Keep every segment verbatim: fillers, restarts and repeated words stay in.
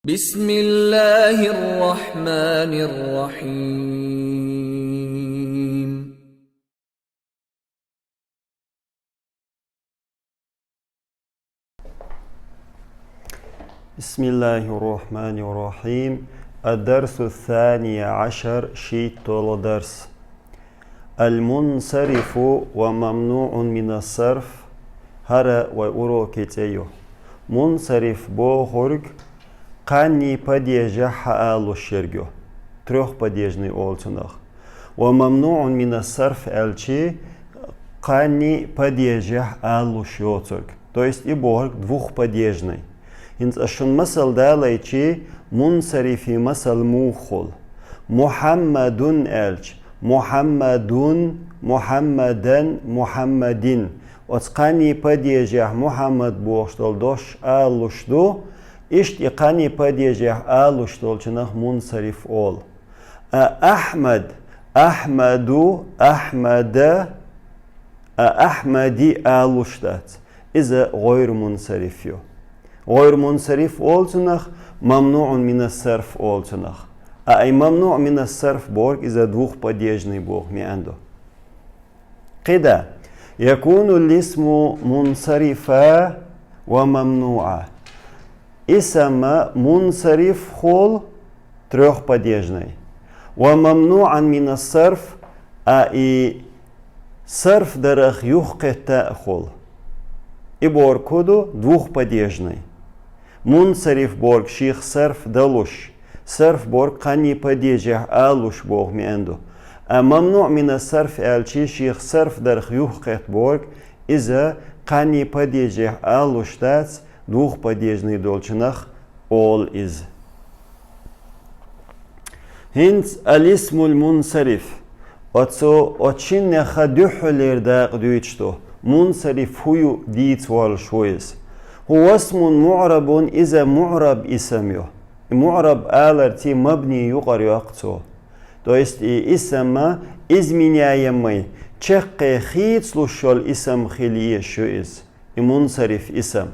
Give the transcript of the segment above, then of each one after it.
بسم الله الرحمن الرحيم. بسم الله الرحمن الرحيم. الدرس الثاني عشر, шийтталагӀа дарс. المنصرف وممنوع من الصرف. ХӀара вай урока цӀи ю. Мунсариф бохург кхаьнний падежехь хьаалалуш ерг ю. Трёхпадежный олу цунах. وممنوع من الصرف аьлчи, кхаьнний падежехь алалуш йоцург. То есть и бохург двухпадежный. ХӀинца ас шуна масал далайчи, мунсарифий масал муха хуьлу. محمد аьлча, محمد, محمدا, محمد. Оцу кхаьнний падежехь Мухьаммад бохуш долу дош алалуш ду, иштта и кхаьнний падежехь алалуш долчунах мунсариф олу. А Ахьмад, Ахьмаду, Ахьмада, а Ахьмади алалуш дац. Иза гӀойр мунсариф ю. ГӀойр мунсариф олу цунах, мамнуъун минас сарф олу цунах. А и мамнуъ минас сарф бохург иза двухпадежный боху маьӀна ду. КхидӀа: يكون الاسم منصرفا وممنوعا. Исам мунсариф хуьлу, трёхпадежный. وممنوعا من الصرف, а и сарф дарах юхакхетта а хуьлу. И бохург хӀун ду? Двухпадежный. Мунсариф бохург шех сарф далуш, сарф бохург кхаьнний падежехь алалуш боху маьӀна ду. А мамнуъ минас сарф аьлчи шех сарф дарах юхакхетта бохург, иза кхаьнний падежехь алалуш дац, двухпадежный долчунах олу иза. ХӀинца алисмул мунсариф, оцу, оцу шиннех дуьххьарлера дакъа дуьйцуш ду, мунсариф хӀун ю дийца воллуш ву иза. هو اسم معرب, иза муъраб исам ю. И муъраб аларций мабни юкъара йоккху цо. То есть и исам изменяемый, чаккхе хийцалуш йолу исам хила езаш ю иза. И мунсариф исам.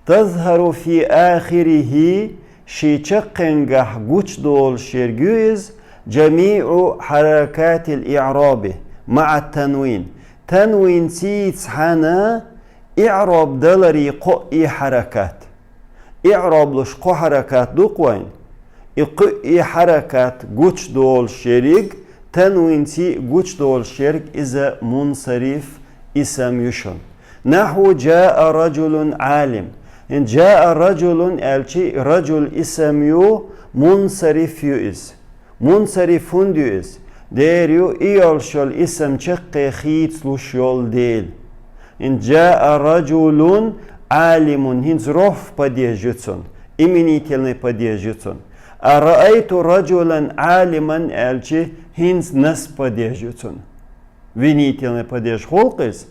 تظهر في آخره, шен чаккхенгахь гучудолуш ерг ю иза, جميع حركات الإعراب مع التنوين. Танвинций цхьаьна иъроб даларий кхоъ хьаракат. Иъроб луш кхо хьаракат ду-кх вайн. И кхоъ хьаракат гучудолуш ерг, танвинций гучудолуш ерг, иза мунсариф исам ю шуна. نحو جاء رجل عالم. ХӀинца جاء رجل аьлчи, раджул исам ю, мунсариф ю иза. Мунсариф хӀунда ю иза? Дера ю, и йолуш йолу исам чаккхе хийцалуш йолу дела. ХӀинца جاء رجل عالم, хӀинца роф падеж ю цунна, именительный падеж ю цунна. А رأيت رجلا عالما аьлчи, хӀинца насб падеж ю цунна. Винительный падеж хуьлу-кх иза.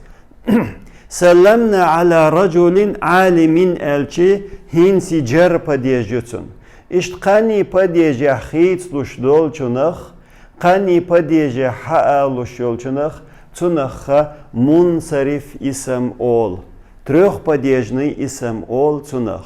سلمنا على رجل عالم аьлчи, хӀинца и джарр падеж ю цунна. Иштта кхаьнний падежехь хийцалуш долчунах, кхаьнний падежехь хьаалалуш йолчунах, цунах мунсариф исам олу. Трёхпадежный исам олу цунах.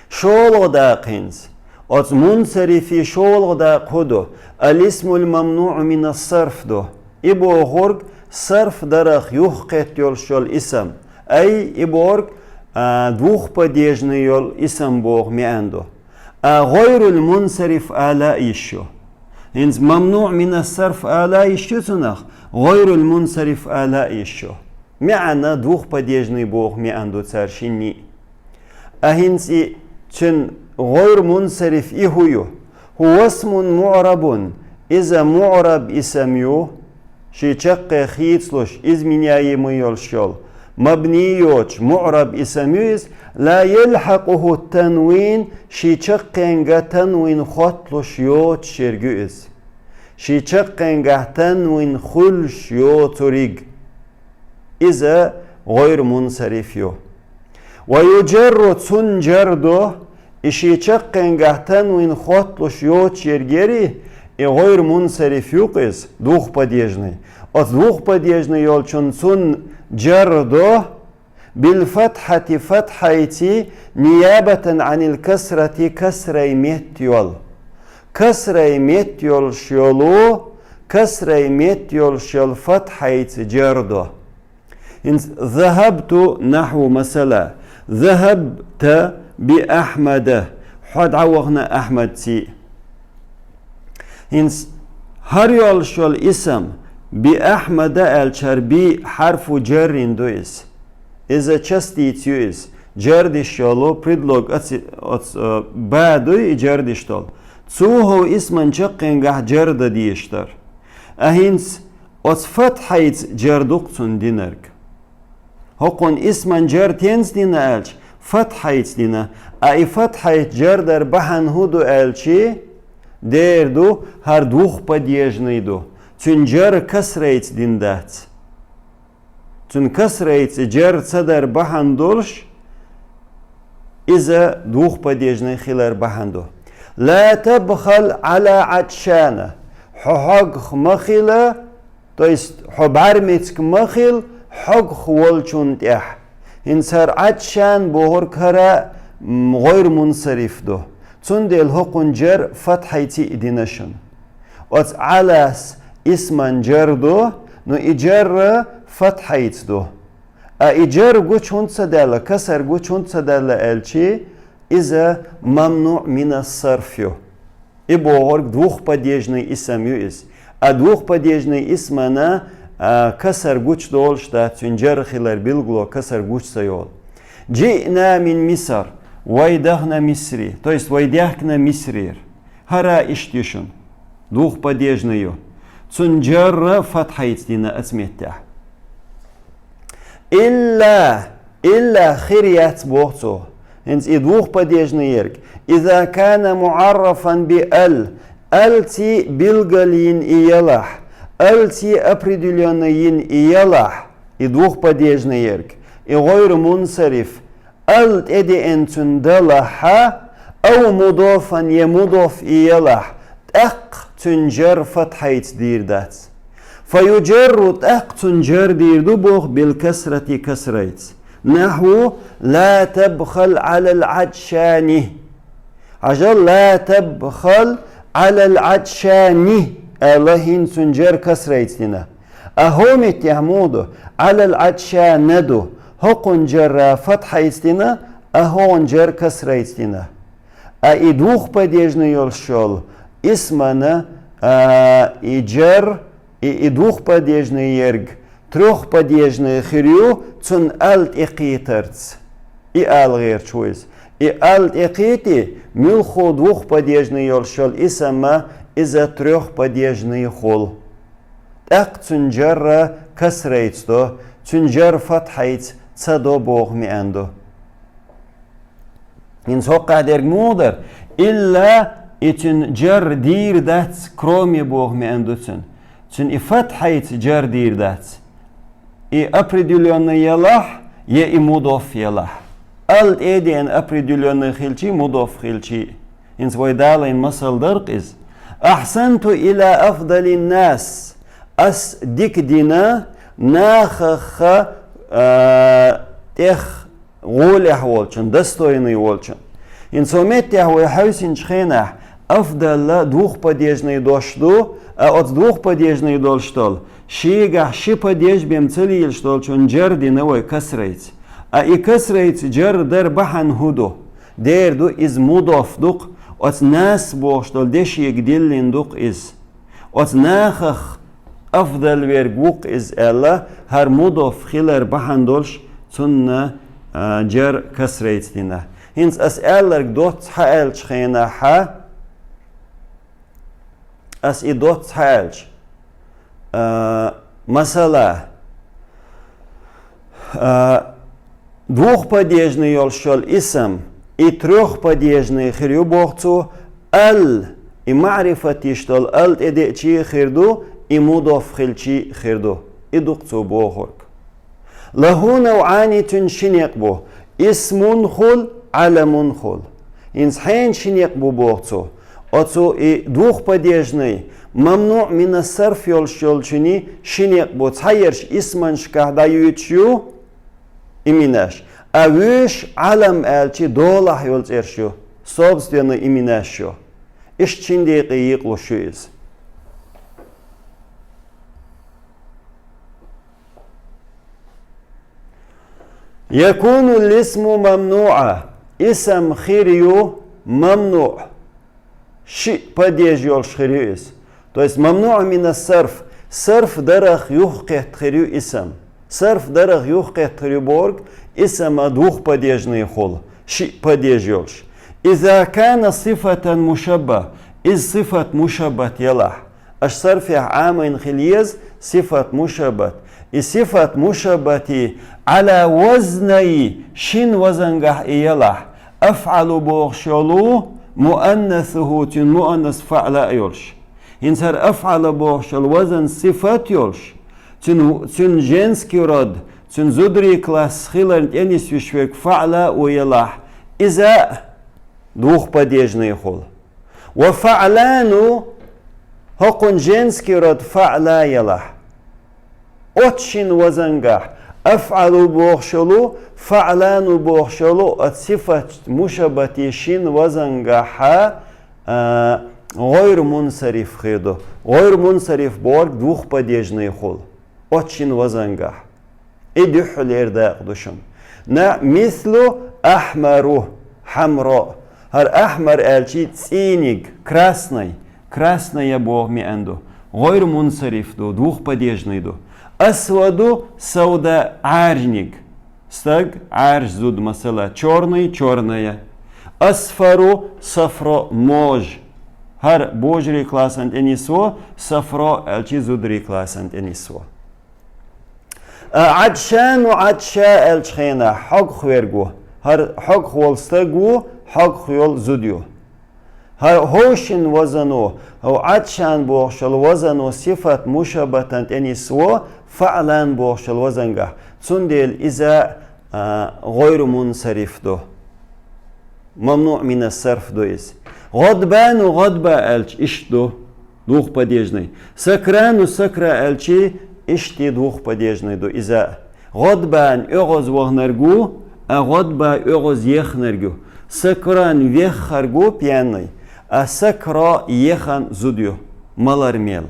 ШолгӀа дакъа хӀинца. Оцу мунсарифий шолгӀа дакъа хӀун ду? الاسم الممنوع من الصرف ду. И бохург сарф дарах юхакхетта йолуш йолу исам. Ай, и бохург, а, двухпадежный йолу исам боху маьӀна ду. А гӀойрул мунсариф ала йиш ю. ХӀинца мамнуъ минас сарф ала йиш ю цунах, гӀойрул мунсариф ала йиш ю. МаьӀна двухпадежный боху маьӀна ду цара шинний. А хӀинца и цуьнан гӀойр мунсариф и хӀун ю? هو اسم معرب, иза муъраб исам ю, шен чаккхе хийцалуш, изменяемый йолуш йолу, мабни йоцуш муъраб исам ю иза, لا يلحقه التنوين, шен чаккхенга танвин хотталуш йоцуш ерг ю иза. Шен чаккхенгахь танвин хуьлуш йоцург. Иза гӀойр мунсариф ю. ويجر, цунна джарр до, и шен чаккхенгахь танвин хотталуш йоцуш ерг яри, и гӀойр мунсариф ю-кх иза, двухпадежный. Оцу двухпадежный йолчунна цунна джарр до, بالفتحة, фатхьайци, نيابة عن الكسرة, касрай метта йола. Касрай метта йолуш йолу, касрай метта йолуш йолу фатхьайца джар до. ХӀинца ذهبت, нахьву, масала, ذهبت بأحمد, хьо дӀавахана Ахьмадций. ХӀинца хӀара йолуш йолу исам, би Ахьмада аьлча, хӀара би хьарфу джаррин ду иза. Иза частица ю иза. Джар деш йолу предлог оци-, оц-, э, ба дуй и джар деш долу. Цо хӀокху исман чаккхенгахь джар дан дезаш дара. А хӀинца оцу фатхьайца джар ду-кх цунна динарг. ХӀокхунна исман джар тенца дина аьлча, фатхьайца дина. А и фатхьайца джар дар бахьана хӀун ду аьлчи, дера ду, хӀара двухподъяжный ду. Цуьнан джар касрайца дина дац. Цуьнан касрайца джар ца дар бахьана долуш, иза двухподъяжный хилар бахьана ду. لا تبخل على عطشان. Хьо хьогах ма хила, то есть хьо бӀаьрмециг ма хила хьогах волчунна тӀехь. ХӀинца хӀара Ӏатшан бохург хӀара, м, гӀойр мунсариф ду. Цундела хӀокхунна джар фатхьайца а дина шуна. Оцу Ӏалас исман джар ду, но и джар фатхьайца ду. А и джар гучу хӀунда ца даьлла, касар гучу хӀунда ца даьлла аьлчи, иза мамнуъ минас сарф ю. И бохург двухподъяжный исам ю иза. А двухподъяжный исмана, а, касар гучудолуш дац, цуьнан джар хилар билгало касар гучу ца йолу. جئنا من مصر, вай дахана Мисри, то есть вай даьхкина Мисрера. ХӀара иштта ю шуна. Двухподъяжный ю. Цуьнан джар фатхьайца дина оцу меттехь. إلا, إلا хир яц боху цо. ХӀинца и двухподъяжный ерг. إذا كان معرفا بال, алций билгал йина и ялахь, алций определённый йина и ялахь, и двухподъяжный ерг, и гӀойр мунсариф, ал тӀедеана цуьнан далахьа, أو مضافا, я мудоф и ялахь, тӀаккха цуьнан джар фатхьайца дийр дац. فيجر, тӀаккха цуьнан джар дийр ду боху, بالكسرة, касрайца. نحو لا تبخل على العطشان. Хьажал, لا تبخل على العطشان аьлла, хӀинца цуьнан джар касрайца дина. А хӀокху меттехь муха ду? على العطشان ду. ХӀокхунна джар фатхьайца дина, а хӀокхунна джар касрайца дина. А и двухподъяжный йолуш йолу исмана, а, и джар, и, и двухподъяжный ерг трёхподъяжный хир ю, цунна ал тӀекхетарца. И ала гӀерташ ву иза. И ал тӀекхетий, муьлхха двухподъяжный йолуш йолу исамма иза трёхподъяжный хуьлу. ТӀаккха цуьнан джар касрайца до, цуьнан джар фатхьайца ца до боху маьӀна ду. ХӀинца хӀокхахь дерг муха дара? إلا и цуьнан джар дийр дац, кроме боху маьӀна ду цуьнан. Цуьнан и фатхьайца джар дийр дац. И определённый ялахь, я и мудоф ялахь. Ал тӀедеана определённый хилчий, мудоф хилчий. ХӀинца вай далийна масал дара-кх иза. أحسنت إلى أفضل الناس. Ас дика дина нахах, а, тӀех гӀолехь волчун, достойный волчун. ХӀинца цу меттехь вай хьаьвсинчу хенахь, афдалла двухподъяжный дош ду, а оцу двухподъяжный долуш долу, шегахь ши падеж бен ца лелаш долчун джар дина вай касрайца. А и касрайца джар дар бахьана хӀун ду? Дера ду, иза мудоф ду-кх, оцу нас бохуш долу дешега диллина ду-кх иза. Оцу нахах афдал верг ву-кх иза аьлла, хӀара мудоф хилар бахьана долуш, цунна, а, джар касрайца дина. ХӀинца ас аьлларг доцца хьааьллачу хенахь, ас и доцца хьааьлча, а, масала, а, двухподъяжный йолуш йолу исам, и трёхподъяжный хир ю боху цо, ал, и маърифат йиш долу ал тӀедеъчий а хир ду, и мудоф хилчий а хир ду. И ду-кх цо бохург. له نوعان, цуьнан ши некъ бу. اسم хуьлу, علم хуьлу. ХӀинца хьенан ши некъ бу боху цо? Оцу и двухподъяжный, мамнуъ минас сарф йолуш йолчуьнан ши некъ бу. Цхьаерш исманашкахь дӀаюьйтуш ю, именаш. А вуьш Ӏалам аьлча долахь йолу цӀераш ю, собственный именаш ю. Иштта шина декъе йекъалуш ю иза. يكون الاسم ممنوعا. Исам хир ю мамнуӀ. Шиъ падеж йолуш хир ю иза. То есть мамнуӀ мина сарф. Сарф дарах юхакхетта хир ю исам. Сарф дарах юхакхетта хир ю бохург, исам а двухпадежный хуьлу. Шиъ падеж йолуш. Иза кана сифатан мушаббаха. Иза сифат мушаббат ялахь. Аша сарфехь Ӏамийна хила еза сифат мушаббат. И сифат мушаббати Ӏала вазнай шина вазангахь и ялахь. АфӀалу бохуш йолу муаннасуху, цуьнан муаннас фаӀла а йолуш. ХӀинца хӀара афӀала бохуш йолу вазан сифат йолуш, цуьнан, цуьнан женский род, цуьнан зударий класс хиларна тӀе нисвеш верг фаӀла а ву ялахь, иза а двухпадежный хуьлу. Ва фаӀлану, хӀокхуьнан женский род фаӀла ялахь. Оцу шина вазангахь афӀалу бохуш йолу, фаӀлану бохуш йолу, оцу сифат мушаббати шина вазангахь, а, гӀойру мунсариф хир ду. ГӀойру мунсариф бохург двухпадежный хуьлу. Оцу шина вазангахь. И дуьххьалера дакъа ду шуна. На мислу ахьмару, хьамро. ХӀара ахьмар аьлчи цӀийниг, красный, красная боху маьӀна ду. ГӀойру мунсариф ду, двухпадежный ду. Асваду, савда, Ӏаьржаниг. Стаг, Ӏаьржа, зуда, масала, чёрный, чёрная. Асфару, сафро, мож. ХӀара божарий классан тӀе нисво, сафро аьлчи зударий классан тӀе нисво. А Ӏатшану, Ӏатша аьллачу хенахь хьогах верг ву. ХӀара хьогах волу стаг ву, хьогах йолу зуда ю. ХӀара хӀовшин вазано, хӀов Ӏатшан бохуш йолу вазано сифат мушаббатан тӀе нисво, фаӀлан бохуш йолу вазангахь. Цундела иза, а, гӀойру мунсариф ду. МамнуӀ мина сарф ду иза. ГӀадбану, гӀадба аьлча иштта ду. Двухпадежный. Сакрану, сакра аьлчи, иштта двухпадежный ду иза. ГӀадбан оьгӀаз ваханарг ву, а гӀадба оьгӀаз ехнарг ю. Сакран веххарг ву, пьяный, а сакра ехан зуда ю. Малар мел.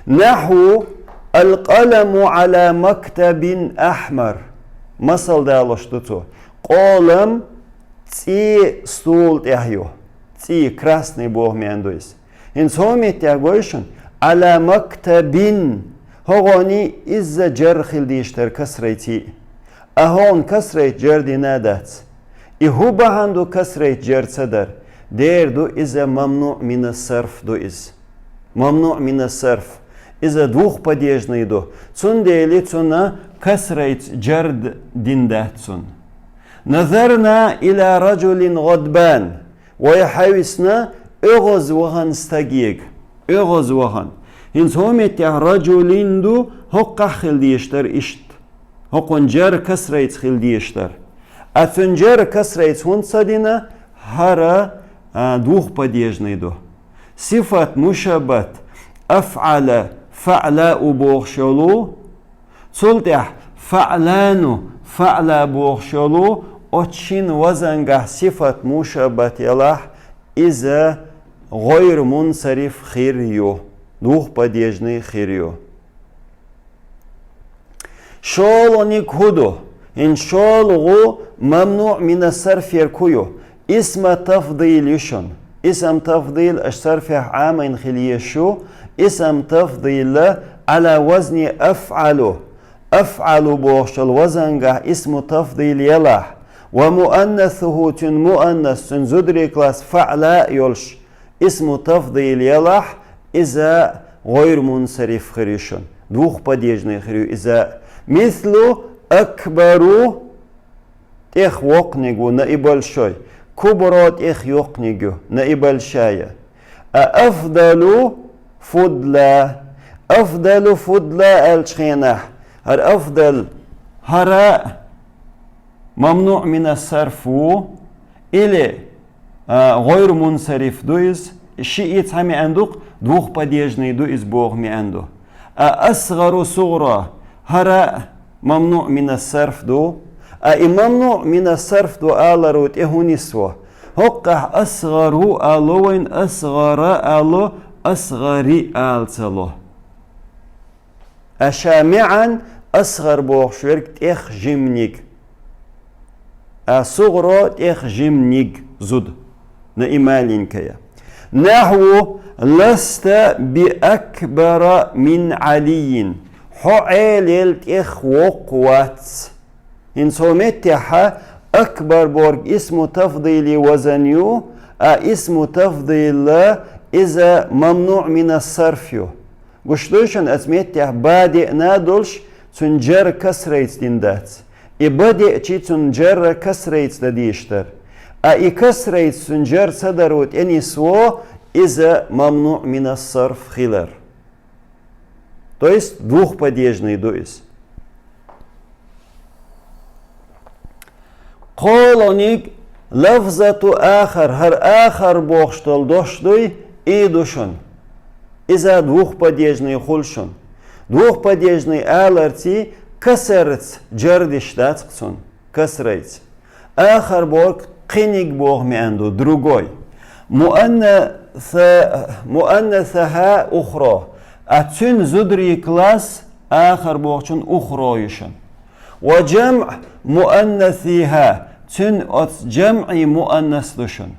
Нахьу алкъаламу Ӏала мактабин ахьмар. Масал далош ду цо. Къолам цӀе стул тӀехь ю. ЦӀе, красный боху маьӀна ду иза. ХӀинца хӀокху меттехь гой шуна, Ӏала мактабин, хӀокхуьнан изза джар хила дезаш дара касрайций. А хӀокхуьнан касрайца джар дина дац. И хӀун бахьана ду касрайца джар ца дар? Дера ду иза мамнуӀ мина сарф ду иза. МамнуӀ мина сарф. Иза двухпадежный ду. Цундела цунна касрайца джар д-, дина дац цунна. Назарна ила раджулин гӀадбан. Вай хьаьвсина оьгӀаз вахана стагега. ОьгӀаз вахана. ХӀинца хӀокху меттехь раджулин ду, хӀокхахь хила дезаш дара иштта. ХӀокхуьнан джар касрайца хила дезаш дара. А цуьнан джар касрайца хӀунда ца дина, хӀара, а, двухпадежный ду. Сифат мушаббат, афӀала, фаӀлаъу бохуш йолу, цул тӀаьхьа фаӀлану, фаӀла бохуш йолу, оцу шина вазангахь сифат мушаббат ялахь, иза гӀойру мунсариф хир ю, двухпадежный хир ю. ШолгӀаниг хӀун ду? ХӀинца шолгӀа мамнуӀ мина сарф ерг хӀун ю? Исма тафдил ю шуна. Исам тафдил аша сарфехь Ӏамийна хила езаш ю. Исам тафдила Ӏала вазни афӀалу. АфӀалу бохуш йолу вазангахь исму тафдил ялахь. Ва муаннасуху, цуьнан муаннас, цуьнан зударий класс фаӀла йолуш. Исму тафдил ялахь, иза гӀойру мунсариф хир ю шуна. Двухпадежный хир ю иза. Мислу акбару, тӀех воккханиг ву, наибальшой. Кубро тӀех йоккханиг ю, наибальшая. А афдалу фудла. Афдалу фудла аьллачу хенахь, хӀара афдал, хӀара мамнуӀ мина сарф ву, или, а, гӀойру мунсариф ду иза, шиъ цхьа маьӀна ду-кх, двухпадежный ду иза боху маьӀна ду. А асгӀару сугӀра, хӀара мамнуӀ мина сарф ду, А и мамнуъ мина сарф ду аларо тӀе хӀунис во. ХӀоккъехь асгъару ало вайн, асгъара ало, асгъари ала ца ло. А ша маьӀан асгъар бохуш верг тӀех жимниг. А сугъро тӀех жимниг зуда. Но и маленькая. Нахьву: «Ласта би акбара мин Алийин». Хьо Ӏелел тӀех воккха вац. ХӀинца хӀокху меттехьа акбар борг исму тафдили вазан ю, а исму тафдила иза мамнуъ мина сарф ю. Гуш дуй шуна, оцу меттехь ба деана долуш, цуьнан джар касрайца дина дац. И ба деачи цуьнан джарра касрайца дан дийш дара. А и касрайца цуьнан джар ца даро тӀенисво, иза мамнуъ мина сарф хилар. То есть двухпадежный ду иза. КхоалгӀаниг лафзату ахар, хӀара ахар бохуш долу дош дуй, и ду шуна. Иза двухпадежный хуьлу шуна. Двухпадежный аларций касарца джар деш дац-кх цунна, касрайца. Ахар бохург кхиниг боху маьӀна ду, другой. Муаннаса-, муаннасаха ухро. А цуьнан зударий класс ахар бохучун ухро ю шуна. Ва джамъ муаннасиха, цуьнан оцу джамъий муаннас ду шуна.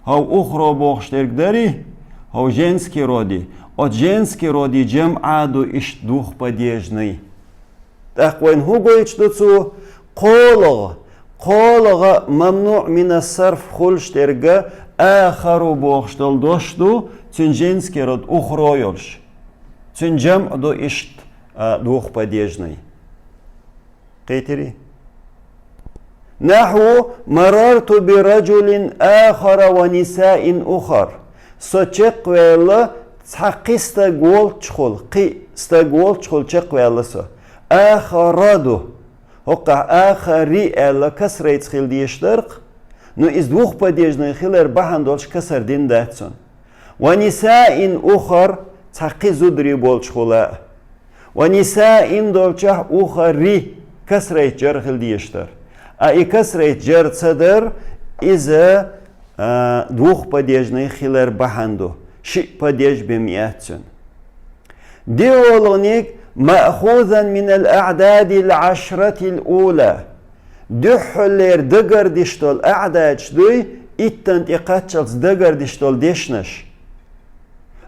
ХӀов ухро бохуш дерг дарий, хӀов женский роди. Оцу женский роди джамъа ду иштта двухпадежный. ТӀаккха вайна хӀун гойтуш ду цо? КхоалгӀа, кхоалгӀа мамнуъ мина сарф хуьлуш дерг ахару бохуш долу дош ду, цуьнан женский род ухро йолуш. Цуьнан джамъ ду иштта, а, двухпадежный. Кхетирий? Нахьву: «Марарту би раджулин ахара ва нисаин ухар». Со чекхваьлла цхьа кхин стаг волчухула, кхин стаг волчухула чекхваьлла со. Ахара ду. ХӀоккхахь ахари аьлла касрайца хила дезаш дара-кх. Ну, иза двухпадежный хилар бахьана долуш касар дина дац цунна. Ва нисаин ухар, цхьа кхин зударий болчухула. Ва нисаин долчохь ухари касрайца джар хила дезаш дара. А и касрайца джар ца дар, иза, а, двухпадежный хилар бахьана ду. Шиъ падеж бен ма яц цуьнан. ДиъолгӀаниг: «Маъхузан минал аъдадил ашратил ула». Дуьххьаллера дагардеш долу аъдадаш дуй, иттан тӀе кхаччалц дагардеш долу дешнаш.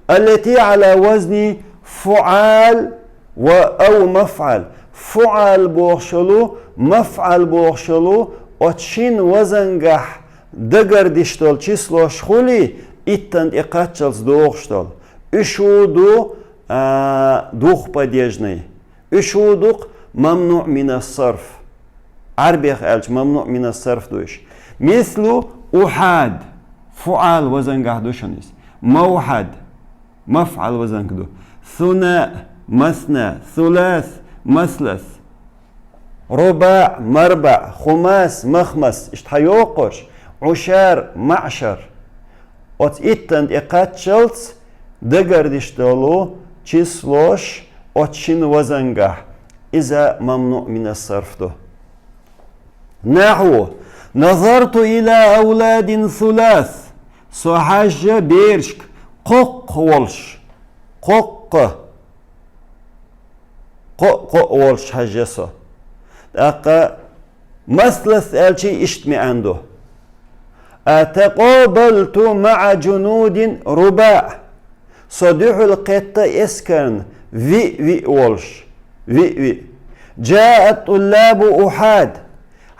Аллати ала вазни фуъал ва ав мафъал. Фуъал бохуш йолу, мафъал бохуш йолу, оцу шина вазангахь дагардеш долу числош хуьлий, иттан тӀе кхаччалц догӀуш долу. Уьш ву ду, а, двухпадежный. Уьш ву ду-кх мамнуъ мина сарф. Ӏарбех аьлча мамнуъ мина сарф ду уьш. Мислу ухад. Фуъал вазангахь ду шуна иза. Мавхад. Мафъал вазанг ду. Суна, масна, сулас, маслас. Рубаъ, марбаъ, хумас, махмас. Иштта хьан йоккхуш? Ӏушар, маъшар. Оцу иттан тӀе кхаччалц дагардеш долу числош оцу шина вазангахь. Иза мамнуъ мина сарф ду. Нахьву: «Назарту ила авладин сулас». Со хьаьжжа берашка кхоккха волуш. Кхоккха. Кхо-кхо волуш хьаьжжа со. ТӀаккха маслас аьлчий иштта маьӀна ду. «Атакъабалту маъа джунудин рубаъ». Со дуьхьал кхетта эскарна виъ-виъ волуш. Виъ-виъ. «Джаат туллабу ухад».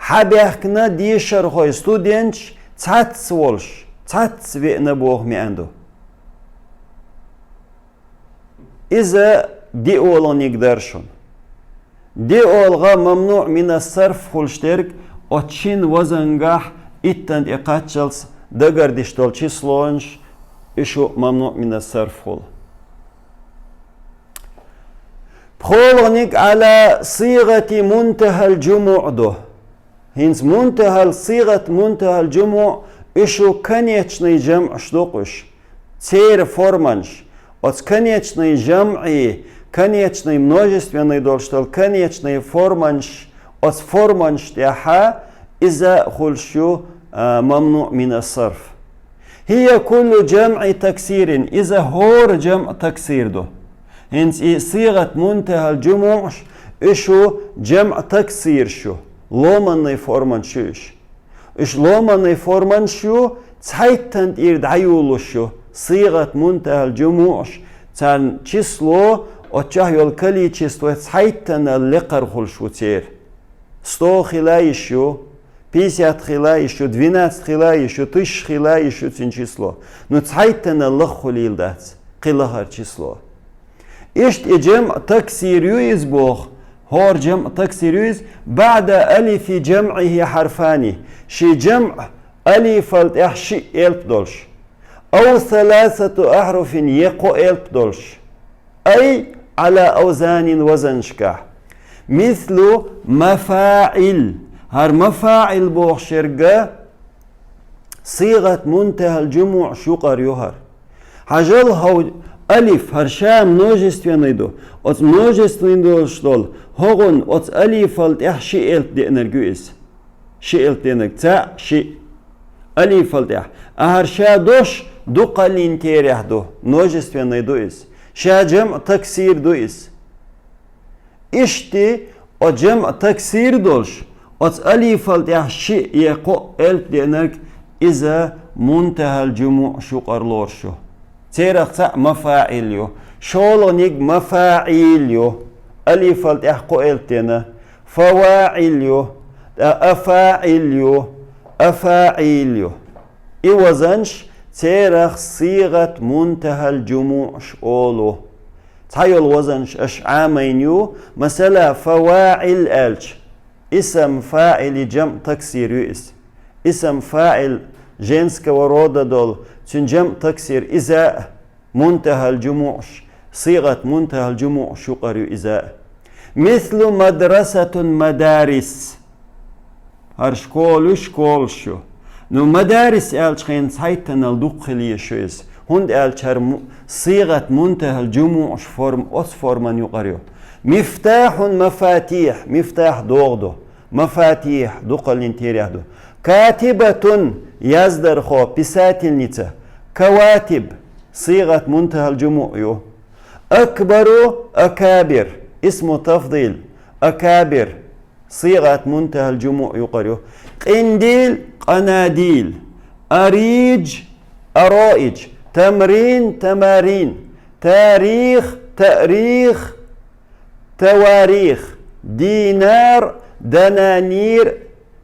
Хьабаьхкина дешархой, студенташ цхьацца волуш, цхьацца веана боху маьӀна ду. Иза диъолгӀаниг дара шуна. ДиъолгӀа мамнуъ мина сарф хуьлуш дерг, оцу шина вазангахь иттан тӀе кхаччалц дагардеш долу числонаш, уьш ю мамнуъ мина сарф хуьлу. ПхоалгӀаниг ала сигъати мунтахал джумуъ ду. ХӀинца мунтахал сигъат, мунтахал джумуъ, уьш ю конечный джамъаш ду-кх уьш. Церан форманаш. Оцу конечный джамъий, конечный множественный долуш долу конечный форманаш Оцу форманаш тӀехьа иза а хуьлуш ю, а, мамнуъ мин ас-сарф. Хия куллу жамъи таксирин, иза хӀора жамъ таксир ду. ХӀинца и сигъат мунтахьал жумуъш, уьш ю жамъ таксирш ю, ломанный форманаш ю уьш. Уьш ломанный форманаш ю, цхьайттан тӀера дӀайолалуш ю, сигъат мунтахьал жумуъш, царна число, оцу чохь йолу количество цхьайттанал лекхара хуьлуш ву церан. Сто хила йиш ю, пятьдесят хила йиш ю, двенадцать хила йиш ю, тысяча хила йиш ю цуьнан число. Ну, цхьайттанал лаха хуьлийла дац, кхин лахара число. Иштта и жамъ таксир ю иза боху, хӀора жамъ таксир ю иза, баъда алифи жамъихи хьарфани, шен жамъ алифал тӀехь шиъ элп долуш, ау саласату ахьруфин, е кхо элп долуш, ай, Ӏала аузанин, вазанашкахь. Мислу мафаӀил. ХӀара мафаӀил бохуш ерг сигъат мунтахьал жумуъш юкъара ю хӀара. Хьажал, хӀокху алиф, хӀара ша множественный ду. Оцу множественный долуш долу хӀокхунна оцу алифал тӀехь ши элп деанарг ю иза. Ши элп деанарг, цхьаъ, шиъ. Алифал тӀехь. А хӀара ша дош дукхаллин терехь ду, множественный ду иза. Ша жамъ таксир ду иза. Иштта, оцу жамъ таксир долуш, оцу алифал тӀехь шиъ е кхо элп деанарг, иза мунтахьал жумуъш юкъара лоруш ю. Церах цхьаъ мафаӀил ю, шолгӀаниг мафаӀил ю, алифал тӀехь кхо элп деана, фаваӀил ю, тӀа афаӀил ю, афаӀил ю. И вазанаш церах сигъат мунтахьал жумуъш олу. Цхьайолу вазанаш аша Ӏамийна ю, масала, фаваӀил аьлча, исам фаӀили жамъ таксир ю иза. Исам фаӀил женского рода долу, цуьнан жамъ таксир иза а, мунтахьал жумуъш, сигъат мунтахьал жумуъш юкъара ю иза а. Мислу мадрасатун, мадарис. ХӀара школа ю, школаш ю. Ну, мадарис аьллачу хенахь цхьайттанал дукха хила йиш ю иза. ХӀунда аьлча хӀара му-, сигъат мунтахьал жумуъш форм-, оцу форман юкъара ю. Мифтахьун, мафатихь, мифтахь догӀа ду. Мафатихь дукхаллин терехь ду. Катибатун, яздархо, писательница. Каватиб, сигъат мунтахьал жумуъ ю. Акбару, акабир, исму тафдил, акабир, сигъат мунтахьал жумуъ юкъара ю. Къиндил, къанадил, аридж, ароидж, тамрин, тамарин, тарих, таърих, таварих, динар, дананир,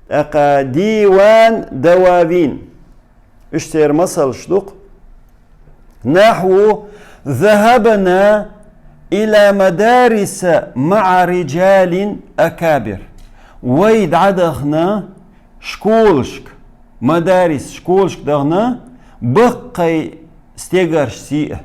тӀаккха диван, дававин. Уьш церан масалш ду-кх. Нахьву: захабна ила мадариса маӀа риджалин акабир. Вай дӀадахана школашка, мадарис, школашка дахана баккхий стегарш сиъ.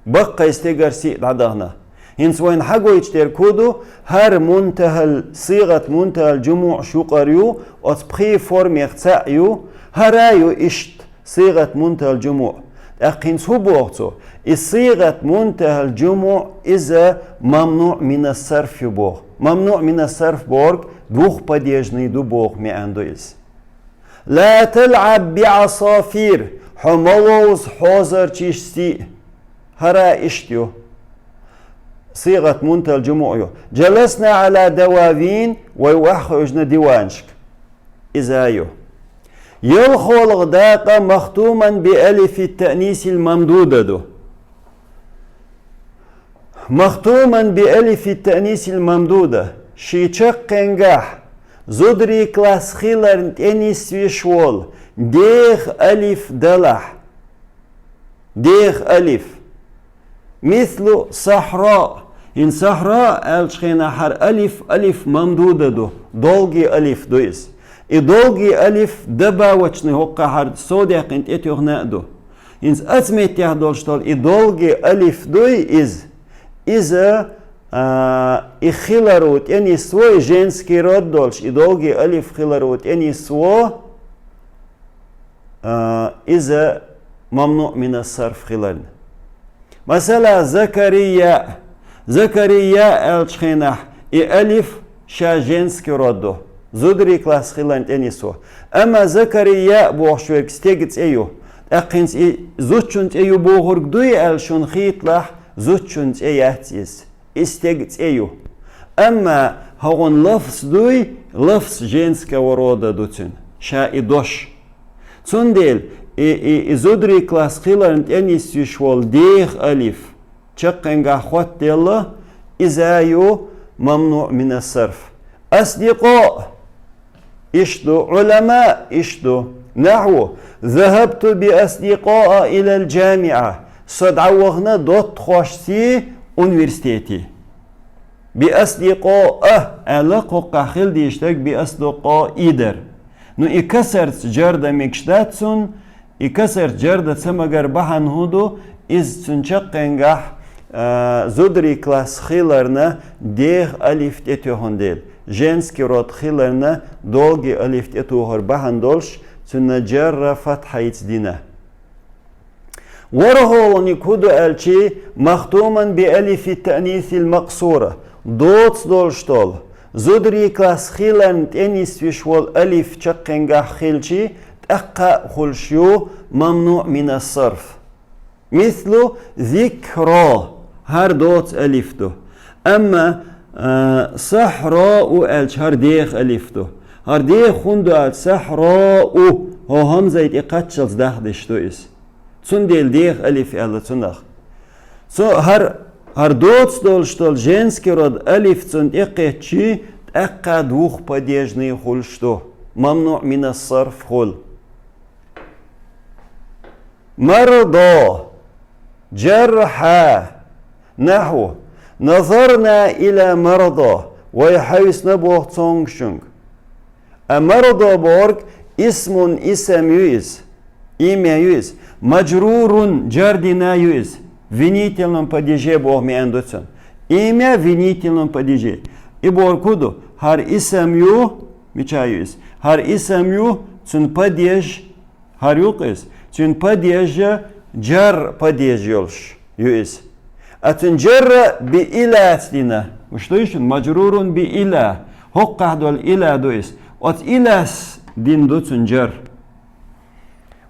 Баккхий стегарш сиъ дӀадахана. ХӀинца вайна хьагойтуш дерг хӀун ду, хӀара мунтахьал, сигъат мунтахьал жумуъш юкъара ю, оцу пхи формех цхьаъ ю, хӀара а ю иштта, сигъат мунтахьал жумуъ. ТӀаккха хӀинца хӀун боху цо? И сигъат мунтахьал жумуъ, иза мамнуъ минас сарф ю боху. Мамнуъ минас сарф бохург двухпадежный ду боху маьӀна ду иза. Ла талъаб би Ӏасафир, хьо ма ловза хьозарчашца. ХӀара иштта ю. Сигъат мунтахьал жумуъ ю. Джаласна Ӏала дававин, вай охьахевшина диванашка. Иза ю. ЯлхолгӀа дакъа махтуман би алифи таънисил мамдуда ду. Махтуман би алифи таънисил мамдуда. Шен чаккхенгахь зударий класс хиларна тӀе нисвеш волу деха алиф далахь. Деха алиф. Мислу сахьра. ХӀинца сахьра аьллачу хенахь хӀара алиф, алиф мамдуда ду. Долгий алиф ду иза. И долгий алиф добавочный хӀокхахь хӀара совдаьккхина тӀетоьхна а ду. ХӀинца оцу меттехь долуш долу и долгий алиф дуй иза. Иза, а, и хиларо тӀенисво, и женский род долуш, и долгий алиф хиларо тӀенисво, а, иза мамнуъ минас сарф хиларна. Масала, Закария. Закария аьллачу хенахь и алиф Ша женский род ду. Зударий класс хиларна тӀенисво. Амма Закария бохуш верг стеган цӀе ю. ТӀаккха хӀинца и зудчун цӀе ю бохург дуй аьлла шуна хеталахь, зудчун цӀе яц иза. И стеган цӀе ю. Амма хӀокхуьнан лафз дуй, лафз женского рода ду цуьнан. Ша и дош. Цундела и, и, и зударий класс хиларна тӀенисвеш волу деха алиф чаккхенгахь хоттаделла, иза ю мамнуъ минас-сарф. Асдикъоъ иштта ду, Ӏулама иштта ду. Нахьву: «Захабту би асдикъоа илал джамиа». Со дӀавахана доттагӀашций университете. Би асдикъоа аьлла, кхоккхахь хила дезаш дерг би асдикъои дара. Ну, и касарца джар дан мегаш дац цунна, и касарца джар дан ца магар бахьана хӀун ду, иза цуьнан чаккхенгахь, а, зударий класс хиларна деха алиф тӀетоьхна дела, женский род хиларна долгий алиф тӀетухар бахьана долуш, цуьнан джар фатхьаца дина. ВорхӀалгӀаниг хӀун ду аьлчи, махтуман би алифи таънисил макъсура, доца долуш долу, зударий класс хиларна тӀенисвеш волу алиф чаккхенгахь хилчи, тӀаккха а хуьлуш ю мамнуъ минас-сарф. Мислу зикро, хӀара доца алиф ду. Амма, а, сахьроу аьлча, хӀара деха алиф ду. ХӀара деха хӀунда ду аьлча, сахьроу, хӀо хӀамзай тӀе кхаччалц дахдеш ду иза. Цундела деха алиф аьлла цунах. Цу хӀара, хӀара доца долуш долу женский род алиф цунна тӀекхетчи, тӀаккха двухпадежный хуьлуш ду. Мамнуъ минас-сарф хуьлу. Мардо. Джархьа. Нахьву: «Назарна иля мардо». Вай хьаьвсина боху цомгушчуьнга. А мардо бохург исмун, исам ю иза. Имя ю иза. Маджрурун, джар дина ю иза. Винительном падеже боху маьӀна ду цуьнан. Имя винительном падеже. И бохург хӀун ду? ХӀара исам ю, мича ю иза? ХӀара исам ю, цуьнан падеж, хӀара ю-кх иза. Цуьнан падеж джар падеж йолуш ю иза. А цуьнан джар би иля ца дина. Уьш дуй шуна, маджрурун би иля. ХӀокхахь долу иля ду иза. Оцу иляс дина ду цуьнан джар.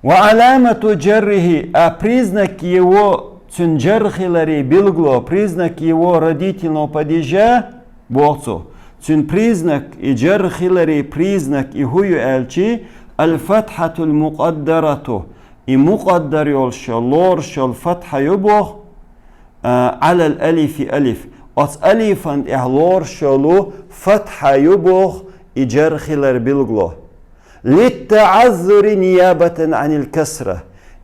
Ва аламату джаррихи, а признак его, цуьнан джар хиларе билгало, признак его родительного падежа, боху цо. Цуьнан признак, и джар хиларе признак, и хӀун ю аьлчи, аль-фатхьатуль мукъаддарату, и мукъаддар йолуш йолу, лоруш йолу фатхьа ю боху, а, алал алифи алиф. Оцу алифан тӀехь лоруш йолу фатхьа ю боху, и джар хилар билгало. Литтаъаззури ниябатан анил касра.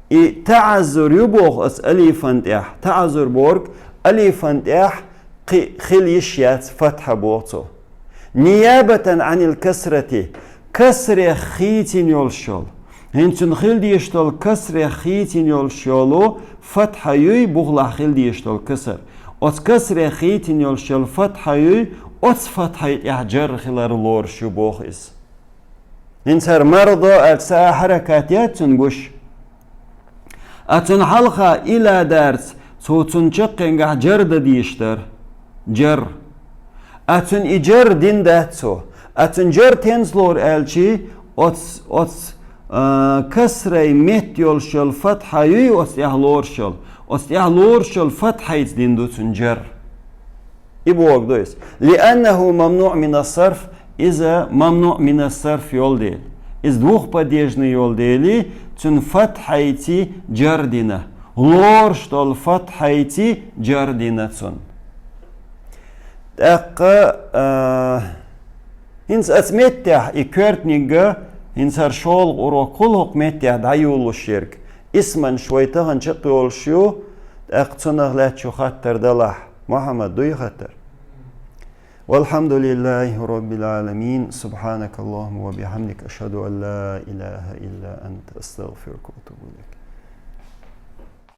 И таъаззур ю боху оцу алифан тӀехь. Таъаззур бохург алифан тӀехь кхин хила йиш яц фатхьа боху цо. Ниябатан анил касрати, касрех хийцина йолуш йолу. ХӀинца цуьнан хила дезаш долу касрех хийцина йолуш йолу фатхьа юй, бухлахь хила дезаш долу касар. Оцу касрех хийцина йолуш йолу фатхьа юй, оцу фатхьай тӀехь джар хилар лоруш ю боху иза. ХӀинца хӀара мардо аьлча, са а хьаракат яц цуьнан гуш. А цуьнан хьалха иля дарца, цо цуьнан чаккхенгахь джар дан дезаш дара. Джар. А цуьнан и джар дина дац цо. А цуьнан джар тенца лору аьлчи, оц, оц, а, касрай метта йолуш йолу фатхьа юй оцу тӀехь лоруш йолу. Оцу тӀехь лоруш йолу фатхьайца дина ду цуьнан джар. И бохург ду иза. Лианнаху мамнуъ минас-сарф, иза мамнуъ минас-сарф йолу дела. Иза двухпадежный йолу дела, цуьнан фатхьайци джар дина. Лоруш долу фатхьайци джар дина цунна. ТӀаккха, а, хӀинца оцу меттехь и коьртаниг, хӀинца хӀара шолгӀа урок хуьлу хӀокху меттехь дӀайолалуш ерг. Исманаш вай тахана чекхйолуш ю, тӀаккха цунах лаьтташ ю хаттар далахь. Мухьаммад, дуй хаттар? والحمد لله رب العالمين. سبحانك اللهم وبحمدك. أشهد أن لا إله إلا أنت. أستغفرك وأتوب إليك.